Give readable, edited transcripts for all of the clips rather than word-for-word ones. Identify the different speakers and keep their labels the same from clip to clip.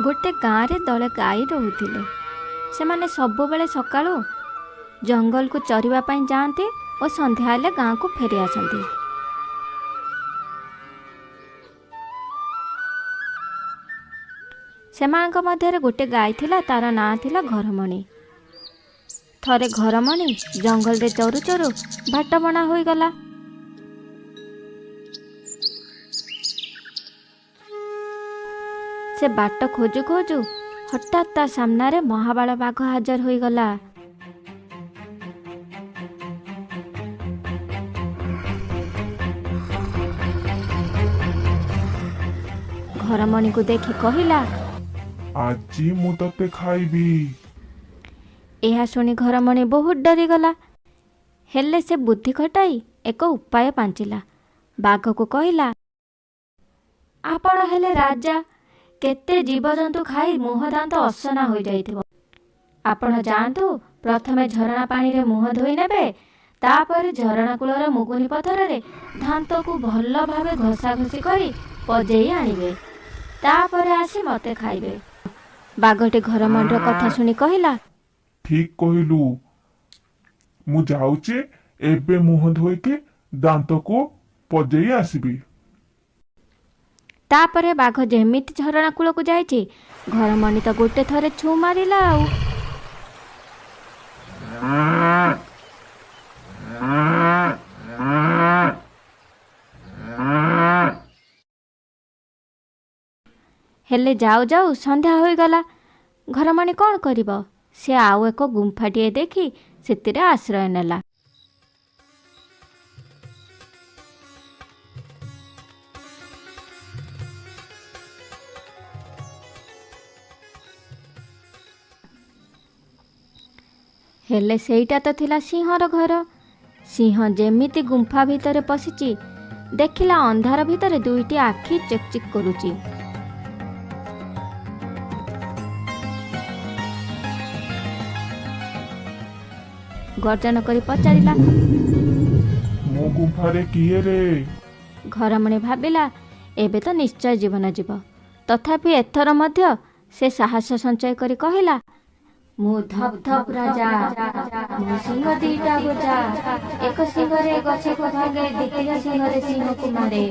Speaker 1: ଗୋଟେ ଗାଁରେ ଦଳେ ଗାଈ ରହୁଥିଲେ। ସେମାନେ ସବୁବେଳେ ସକାଳୁ ଜଙ୍ଗଲକୁ ଚରିବା ପାଇଁ ଯାଆନ୍ତି ଓ ସନ୍ଧ୍ୟା ହେଲେ ଗାଁକୁ ଫେରି ଆସନ୍ତି। ସେମାନଙ୍କ ମଧ୍ୟରେ ଗୋଟେ ଗାଈ ଥିଲା, ତାର ନାଁ ଥିଲା ଘରମଣି। ଥରେ ଘରମଣି ଜଙ୍ଗଲରେ ଚରୁ ଚରୁ ବାଟବଣା ହୋଇଗଲା। ସେ ବାଟ ଖୋଜୁ ଖୋଜୁ ହଠାତ୍ ତା ସାମ୍ନାରେ ମହାବାଳ ବାଘ ହାଜର ହୋଇଗଲା। ଘରମଣିକୁ ଦେଖି କହିଲା,
Speaker 2: ଆଜି ମୁଁ ତତେ ଖାଇବି।
Speaker 1: ଏହା ଶୁଣି ଘରମଣି ବହୁତ ଡରିଗଲା। ହେଲେ ସେ ବୁଦ୍ଧି ଖଟାଇ ଏକ ଉପାୟ ପାଞ୍ଚିଲା। ବାଘକୁ କହିଲା, ଆପଣ ହେଲେ ରାଜା, କେତେ ଜୀବଜନ୍ତୁ ଖାଇ ମୁହଁ ଦାନ୍ତ ଅସନା ହୋଇଯାଇଥିବ। ଆପଣ ଯାଆନ୍ତୁ, ପ୍ରଥମେ ଝରଣା ପାଣିରେ ମୁହଁ ଧୋଇ ନେବେ, ତାପରେ ଝରଣା କୂଳର ମୁଗୁନି ପଥରରେ ଦାନ୍ତକୁ ଭଲ ଭାବେ ଘଷାଘଷି କରି ପଜେଇ ଆଣିବେ, ତାପରେ ଆସି ମତେ ଖାଇବେ। ବାଘଟି ଘରମଣିର କଥା ଶୁଣି କହିଲା,
Speaker 2: ଠିକ କହିଲୁ, ମୁଁ ଯାଉଛି ଏବେ ମୁହଁ ଧୋଇକି ଦାନ୍ତକୁ ପଜେଇ ଆସିବି।
Speaker 1: ତାପରେ ବାଘ ଯେମିତି ଝରଣା କୂଳକୁ ଯାଇଛି, ଘରମଣି ତ ଗୋଟେ ଥରେ ଛୁ ମାରିଲା ଆଉ। ହେଲେ ଯାଉ ଯାଉ ସନ୍ଧ୍ୟା ହୋଇଗଲା। ଘରମଣି କ'ଣ କରିବ? ସେ ଆଉ ଏକ ଗୁମ୍ଫାଟିଏ ଦେଖି ସେଥିରେ ଆଶ୍ରୟ ନେଲା। ହେଲେ ସେଇଟା ତ ଥିଲା ସିଂହର ଘର। ସିଂହ ଯେମିତି ଗୁମ୍ଫା ଭିତରେ ପଶିଛି, ଦେଖିଲା ଅନ୍ଧାର ଭିତରେ ଦୁଇଟି ଆଖି ଚିକ୍ ଚିକ୍ କରୁଛି। ଗର୍ଜନ କରି ପଚାରିଲା,
Speaker 2: ମୋ ଗୁମ୍ଫାରେ କିଏ ରେ?
Speaker 1: ଘରମଣି ଭାବିଲା, ଏବେ ତ ନିଶ୍ଚୟ ଜୀବନ ଯିବ। ତଥାପି ଏଥର ମଧ୍ୟ ସେ ସାହସ ସଞ୍ଚୟ କରି କହିଲା, ମୁଁ ଧପ୍ ଧପ୍ ରାଜା, ମୋ ସିଂହ ଦିଟା ଗୋଜା, ଏକ ସିଂହରେ ଗଛକୁ ଭାଙ୍ଗେ, ଦ୍ୱିତୀୟ ସିଂହରେ ସିଂହକୁ ମାରେ।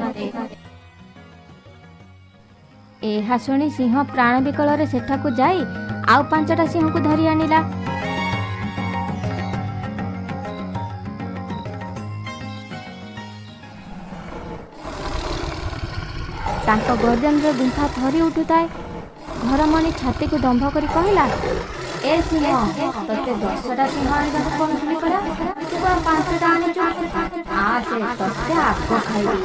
Speaker 1: ଏହା ଶୁଣି ସିଂହ ପ୍ରାଣ ବିକଳରେ ସେଠାକୁ ଯାଇ ଆଉ 5ଟା ସିଂହକୁ ଧରି ଆଣିଲା। ତାଙ୍କ ଗର୍ଜନରେ ଗୁମ୍ଫା ଥରି ଉଠୁଥାଏ। ଘରମଣି ଛାତିକୁ ଦମ୍ଭ କରି କହିଲା, ଏ ସିଂହ, ତତେ 10ଟା ସିଂହ ଆଣିବାକୁ କହୁଥିଲି ପରା, ତୁ କ'ଣ 5ଟା ଆଣିଛୁ? ଆସେ, ତତେ ଆଗ ଖାଇବି।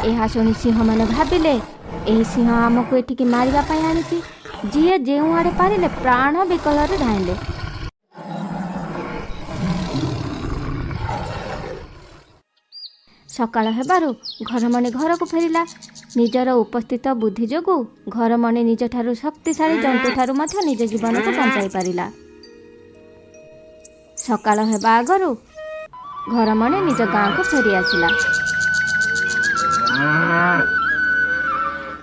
Speaker 1: ଏହା ଶୁଣି ସିଂହମାନେ ଭାବିଲେ, ଏହି ସିଂହ ଆମକୁ ଏଠିକି ମାରିବା ପାଇଁ ଆଣିଛି। ଯିଏ ଯେଉଁଆଡ଼େ ପାରିଲେ ପ୍ରାଣ ବିକଳରେ ଧାଇଁଲେ। ସକାଳ ହେବାରୁ ଘରମଣି ଘରକୁ ଫେରିଲା। ନିଜର ଉପସ୍ଥିତ ବୁଦ୍ଧି ଯୋଗୁଁ ଘରମଣି ନିଜଠାରୁ ଶକ୍ତିଶାଳୀ ଜନ୍ତୁଠାରୁ ମଧ୍ୟ ନିଜ ଜୀବନକୁ ବଞ୍ଚାଇ ପାରିଲା। ସକାଳ ହେବା ଆଗରୁ ଘରମଣି ନିଜ ଗାଁକୁ ଫେରି ଆସିଲା।